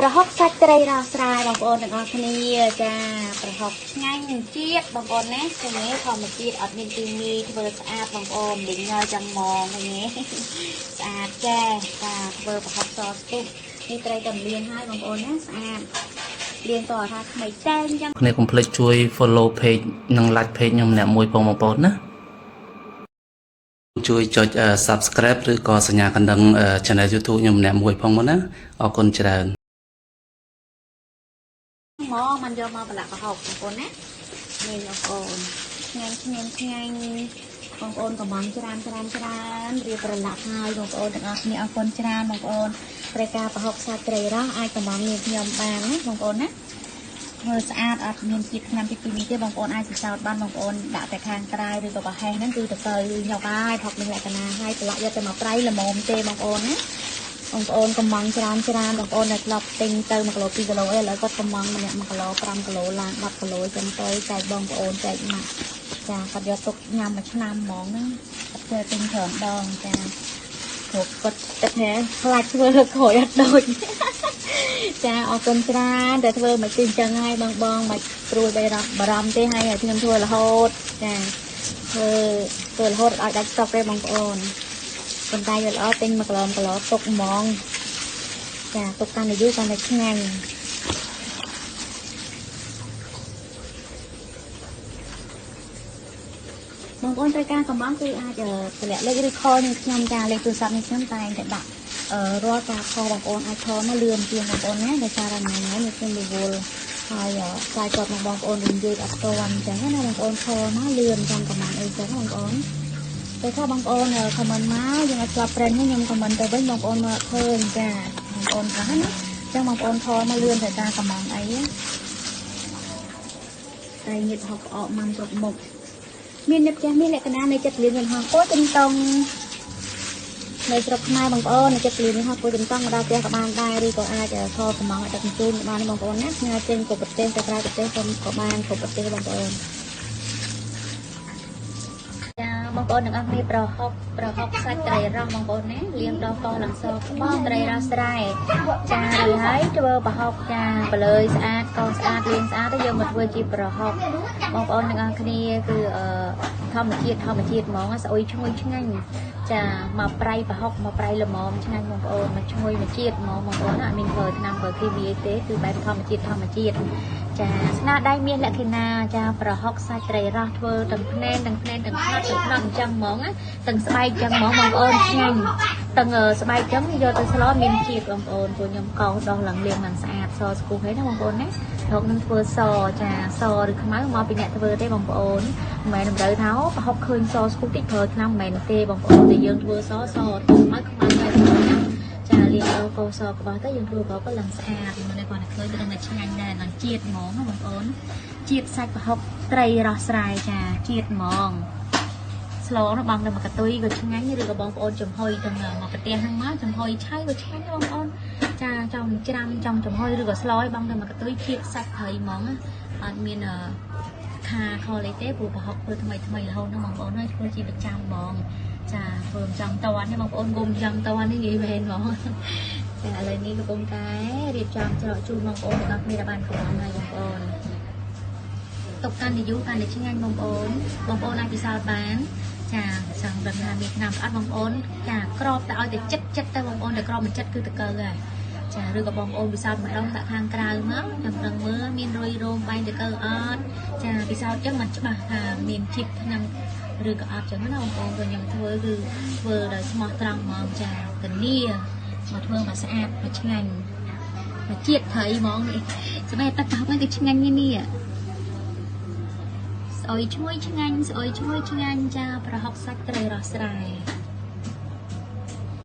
ប្រហុកសាច់ត្រីរ៉ស់ស្រែបងប្អូនទាំងអស់គ្នាចាប្រហុកឆ្ងាញ់នឹងជាតិបងប្អូនណាឃើញទេធម្មជាតិអត់មានគីមីធ្វើស្អាតបងប្អូនលីងញយចឹងហ្មងឃើញទេស្អាតចាចាធ្វើប្រហុកសស្ទុះនេះត្រីតែលាងហើយបងប្អូនណាស្អាតលាងតថាថ្មីតែងចឹង គ្នាកុំភ្លេចជួយ follow page និង like page ខ្ញុំម្នាក់មួយផងបងប្អូនណាជួយចុច subscribe ឬក៏សញ្ញាកណ្ដឹង channel YouTube ខ្ញុំម្នាក់មួយផងមកណាអរគុណច្រើន មកมันយកមកប្រឡាក់ប្រហុកបងប្អូនណានេះបងប្អូនឆ្ងាញ់ឆ្ងាញ់ឆ្ងាញ់បងប្អូនកំងច្រើនច្រើនច្រើនរៀបប្រឡាក់ហើយបងប្អូនទាំងអស់គ្នាអរគុណច្រើនបងប្អូនត្រូវការប្រហុកសាច់ត្រីរ៉ស់អាចកំងនាងខ្ញុំបានណាបងប្អូនណាធ្វើស្អាតអត់មានជាតិថ្នាំទី2នេះទេបងប្អូនអាចពិសោធន៍បានបងប្អូនដាក់តែខាងក្រៅឬក៏ប្រហែសហ្នឹងគឺទៅទៅញ៉ុកហើយផុកនឹងលក្ខណៈហើយប្រឡាក់យកតែមកប្រៃល្មមទេបងប្អូនណាបងប្អូនកំងច្រើនច្រើនបងប្អូនដែលធ្លាប់ទិញទៅ1គីឡូ2គីឡូអីឥឡូវគាត់កំងម្នាក់1គីឡូ5គីឡូឡើង10គីឡូចឹងទៅចែកបងប្អូនចែកម៉ាក់ចាគាត់យកទុកញ៉ាំមួយឆ្នាំហ្មងណាគាត់ធ្វើទិញច្រើនដងចាព្រោះគាត់ទឹកនេះខ្លាចធ្វើលើក្រោយអត់ដូចចាអរគុណច្រើនតែធ្វើមកទីអញ្ចឹងហើយបងបងមកព្រួយបារម្ភទេហើយខ្ញុំធ្វើរហូតចាធ្វើរហូតឲ្យដាច់ស្តុកទេបងប្អូនប៉ុន្តែយកល្អទិញ1គីឡូ1គីឡូទុកហ្មងចាទុកកាន់តែយូរកាន់តែឆ្ងាញ់បងប្អូនត្រូវការកំងគឺអាចតម្លាក់លេខឬខនឹងខ្ញុំចាលេខទូរស័ព្ទនេះខ្ញុំតែងតែដាក់រាល់ការខបងប្អូនអាចខមកលឿនជាងបងប្អូនណាដោយសារតែថ្ងៃនេះខ្ញុំរវល់ហើយខ្លាចគាត់មកបងប្អូននិយាយអត់ទាន់អញ្ចឹងណាបងប្អូនខមកលឿនចាំកំងអីចឹងបងប្អូនតែថាបងប្អូនខមមិនមកយើងអត់ស្លាប់ប្រេងខ្ញុំខមមិនទៅវិញបងប្អូនមកឃើញចាបងប្អូនខ្លះណាអញ្ចឹងបងប្អូនខមកលឿនត្រូវការកំងអីតែញៀតហុកអកម៉ាំគ្រប់មុខមាននឹកចាស់មានលក្ខណៈនៃចិត្តលៀនយន្តហោះពោចិនតុងនៅស្រុកខ្មែរបងប្អូននៅចិត្តលៀនយន្តហោះពោចិនតុងមកដល់ផ្ទះក៏បានដែរឬក៏អាចខកំងឲ្យដឹកជញ្ជូនក៏បានបងប្អូនណាផ្ញើចេញគ្រប់ប្រទេសទៅក្រៅប្រទេសក៏បានគ្រប់ប្រទេសបងប្អូនចាបងប្អូនទាំងអស់គ្នាប្រហុកសាច់ត្រីរ៉ស់បងប្អូនណាលាងដល់កឡើងសក្បោះត្រីរ៉ស់ស្រែចារួចហើយធ្វើប្រហុកចាបលើយស្អាតកស្អាតលាងស្អាតទៅយកមកធ្វើជាប្រហុកបងប្អូនទាំងអស់គ្នាគឺធម្មជាតិហ្មងស្អុយឈ្ងុយឆ្ងាញ់ចាមកប្រៃប្រហុកមកប្រៃល្មមឆ្ងាញ់បងប្អូនមកឈ្ងុយមកជាតិហ្មងបងប្អូនណាអត់មានធ្វើថ្នាំធ្វើគីមីទេគឺបែបធម្មជាតិចាស្នាដៃមានលក្ខណៈចាប្រហុកសាច់ត្រីរ៉ស់ធ្វើទាំងភ្នែនទាំងភ្នែនទាំងខាត់ទាំងផ្នត់អញ្ចឹងហ្មងណាទាំងស្បែកអញ្ចឹងហ្មងបងប្អូនឆ្ងាញ់ទាំងស្បែកអញ្ចឹងយកទៅស្លមានជាតិបងប្អូនពួកខ្ញុំកោសដោះឡើងលាងឡើងស្អាតសស្គូហើយណាបងប្អូនណារកនឹងធ្វើសចាសឬខ្មៅមកពីអ្នកធ្វើទេបងប្អូនមិនមែនតម្រូវថាប្រហុកឃើញសស្គូតិចប្រើថ្នាំមិនមែនទេបងប្អូនតែយើងធ្វើសសទៅខ្មៅខ្មៅហើយបងប្អូនណាចាលាងដល់កោសក្បោះទៅយើងធ្វើប្រហុកក៏ឡើងស្អាតមិនគាត់តែឃើញទៅនឹងឆ្ងាញ់ដែរឡើងជាតិហ្មងបងប្អូនជាតិសាច់ប្រហុកត្រីរ៉ស់ស្រែចាជាតិហ្មងស្លនោះបងទៅមកកតុយក៏ឆ្ងាញ់ឬក៏បងប្អូនចំហុយទាំងមកប្រទេសហ្នឹងមកចំហុយឆៅក៏ឆ្ងាញ់បងប្អូនចាចង់ច្រាំចង់ចំហុយឬក៏ស្លឲ្យបងទៅមកកតុយជាតិសាច់ត្រីហ្មងអត់មានខាខលអីទេព្រោះប្រហុកធ្វើថ្មីថ្មីរហូតហ្នឹងបងប្អូនហើយធ្វើជាប្រចាំហ្មងចាធ្វើចង់តន់នេះបងប្អូនគុំចង់តន់នេះនិយាយមែនហ្មងចាឥឡូវនេះកំពុងតែរៀបចំច្រកជូនបងប្អូនទាំងអស់គ្នាបានកំងហើយបងប្អូនទុកកាន់តែយូរកាន់តែឆ្ងាញ់បងប្អូនបងប្អូនអាចពិសោធន៍បានចាចង់ដឹងថាមានថ្នាំស្អាតបងប្អូនចាក្របតែឲ្យតែចិត្តចិត្តទៅបងប្អូនតែក្របមិនចិត្តគឺតកើហើយចាឬក៏បងប្អូនពិសោធន៍ម្ដងដាក់ខាងក្រៅមកចាំដឹងមើលមានរុយរោមបែងតកើអត់ចាពិសោធន៍ចឹងមិនច្បាស់ថាមានជីបថ្នាំឬក៏អត់ចឹងណាបងប្អូនក៏ខ្ញុំធ្វើគឺធ្វើដោយស្មោះត្រង់ហ្មងចាធានាមកធ្វើមកស្អាតមកឆ្ងាញ់មកជាតិត្រីហ្មងនេះស្បែកទឹកប្រហុកនេះគឺឆ្ងាញ់នេះស្អុយឈ្ងុយឆ្ងាញ់ស្អុយឈ្ងុយឆ្ងាញ់ចាប្រហុកសាច់ត្រីរ៉ស់ស្រែ